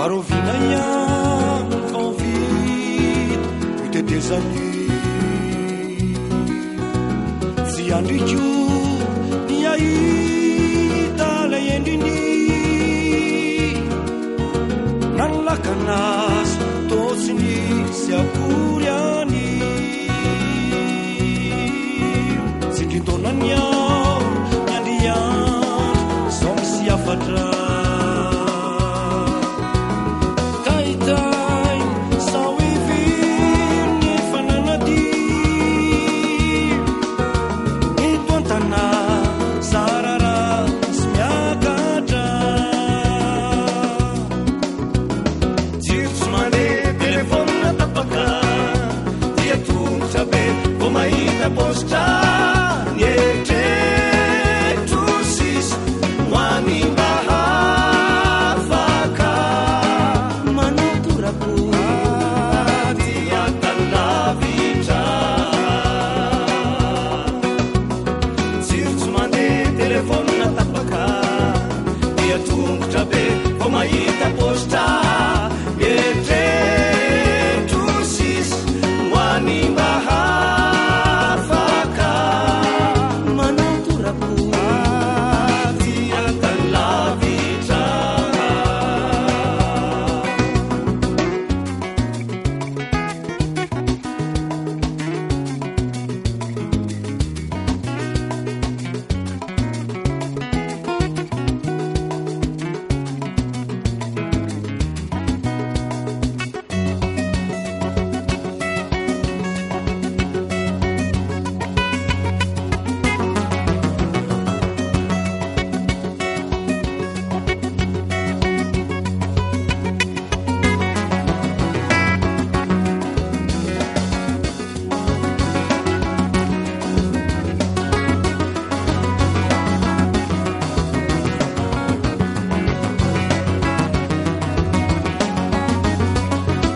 Arovina ihany vao vita io tetezana io. Tsy andriko ny hahita ilay endriny. Na ny lakana aza toa tsy nisy akory any. Tsindrin-taona ny ao miandriandry izao misy hafatra. Tahitaina sao heveriny efa nanadio. Eto an-tanà zara raha sy miakatra. Jiro tsy mandeha, telefaonina tapaka, dia tongotra be vao mahita paositra. Ny eritreritro sisa ho any mba hafaka. Manao torako aty an-tany lavitra. Jiro tsy mandeha, telefaonina tapaka, dia tongotra be vao mahita paositra. Eritreritro sisa ho any mba hafaka. Manao torako aty an-tany lavitra.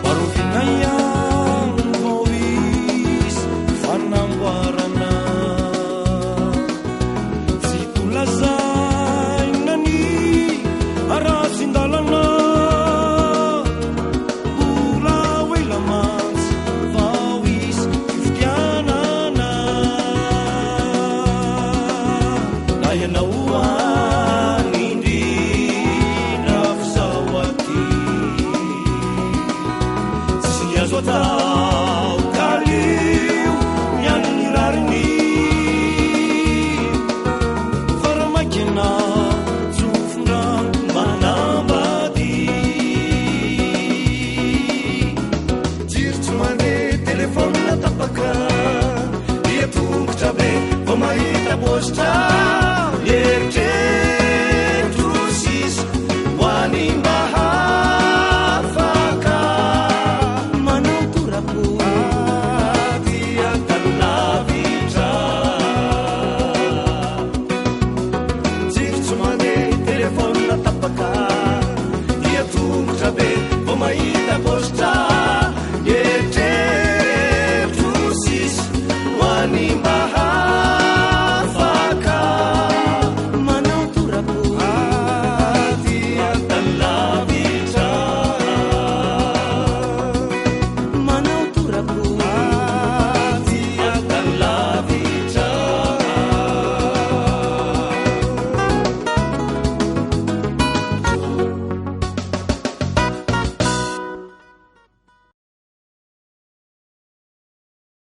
Arovina ihany vao hisy fanamboarana. Tsy tolazaina ny haratsian-dalana. Mbola ho ela mantsy vao hisy fifidianana. Na ianao any indrindra f'izaho aty. Tsy ny azo atao kalio ny an'ny rariny. Fa raha maika ianao tsofin-drano manambady. Jiro tsy mandeha, telefaonina tapaka, dia tongotra be vao mahita paositra. Eritreritro sisa ho any mba hafaka. Manao torako aty an-tany lavitra. Jiro tsy mandeha, telefaonina tapaka, dia tongotra be vao mahita paositra.